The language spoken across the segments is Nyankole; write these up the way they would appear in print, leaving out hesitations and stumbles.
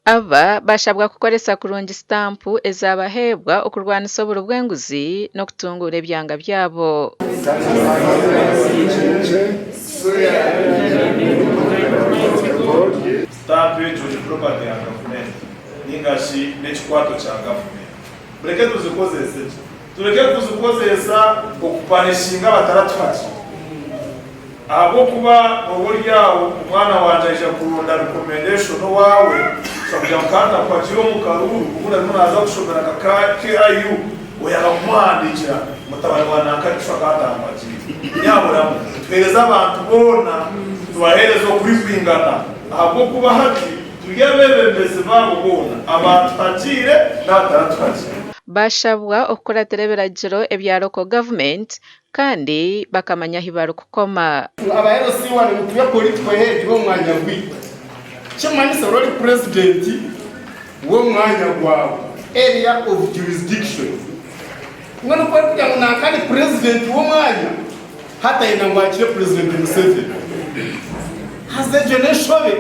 Aba bashabwa kukoresa kurungi sitampu ezabaheebwa okurwanisa oburi bw'enguzi n'okutunguura ebyanga byabo. Sitampu egyo ni property ya gavumenti ninga shi n'ekikwato kya gavumenti. Mureke tuzikozese gye. Tureke kuzikozesa okupanishinga abataratuha gye. Ahabw'okuba nooba ori aho omwana wangye aija kuronda recommendation owaawe kushusha kugira ngu ka ntakuhagiire omu karuuru obundi arimu naaza kushomera nka KIU oyanga kumuhandiikira mutabani wa nanka arikushusha nka atampagiire. Nyaburamu tuheereze abantu boona tubaheereze okurikwingana ahabw'okuba hati turi abeebembezi baabo boona abaatuhagiire n'abataratuhagiire. Baashabwa okukuratira ebiragiro ebya Local Government kandi bakamanya ahu barikukoma. Aba LC1 nitube political head w'omwanya gwaitu. Kimanyisa ori president w'omwanya gwawe, area of jurisdiction. Mbwenu ku orikugira ngu nanka ni president w'omwanya, hati ayenda ngu akire president Museveni. Haza egyo n'enshobe.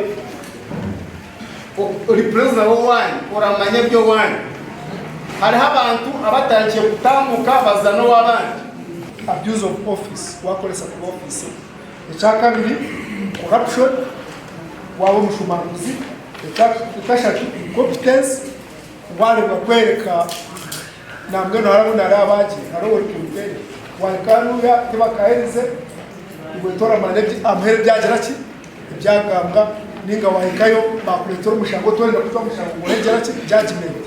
Ori president w'owanyu, oramanya eby'owanyu. Hariho abantu abatandikire kutambuka baza n'owabandi. Abuse of office, wakoresa kubi ofiisi. Ekyakabiri, corruption, waaba omushumanguzi. Ekyakashatu, incompetence, waremwa kwereka nambwenu hariho abu naraaba gye, hariho ori kumpeerera. Wahika hanuya tibakaherize, iwe toramanya ahamuheru ebyagira ki? Ebyagambwa ninga wahikayo bakuretera omushango otwenda kucwa omushango ngu ohegira ki? Judgement.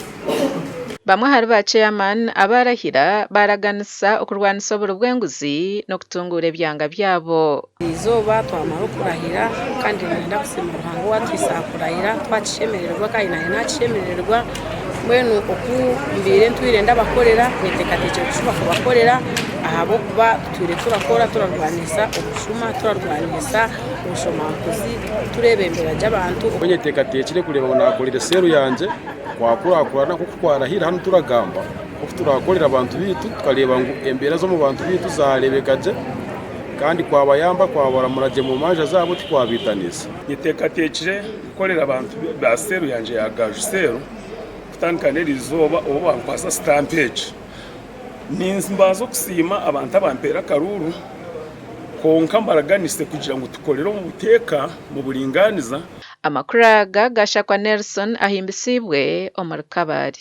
Bamwe ahari ba Chairman abaarahira baaraganisa okurwanisa oburi bw'enguzi n'okutunguura ebyanga byabo. Eizooba twamara okurahira kandi niinyenda kusiima Ruhanga owatuhitsya aha kurahira twakishemererwa kandi naanye nakishemererwa mbwenu oku mbaire ntwire ndabakorera nyeteekateekire kushuba kubakorera ahabw'okuba tutwire turakora turarwanisa obushuma turarwanisa obushomankuzi tureebembera gye abantu. Nyeteekateekire kureeba ngu naakorera seero yangye kwakurakurana nk'oku twarahira hanu turagamba nk'oku turakorera abantu baitu tukareeba ngu embeera z'omu bantu baitu zaareebeka gye kandi kwabayamba kwabaramura gye omu manja zaabo tikwabaitaniisa. Nyeteekateekire kukorera abantu ba seero yangye ya Gaju seero kutandika n'eriizooba obu bankwasa sitampu egi. Nimbanza okusiima abantu abampeire akaruuru kwonka mbaraganise kugira ngu tukorere omu buteeka, omu buringaaniza. Amakuru aga gashakwa Nelson Ahimbisibwe omuri Kabale.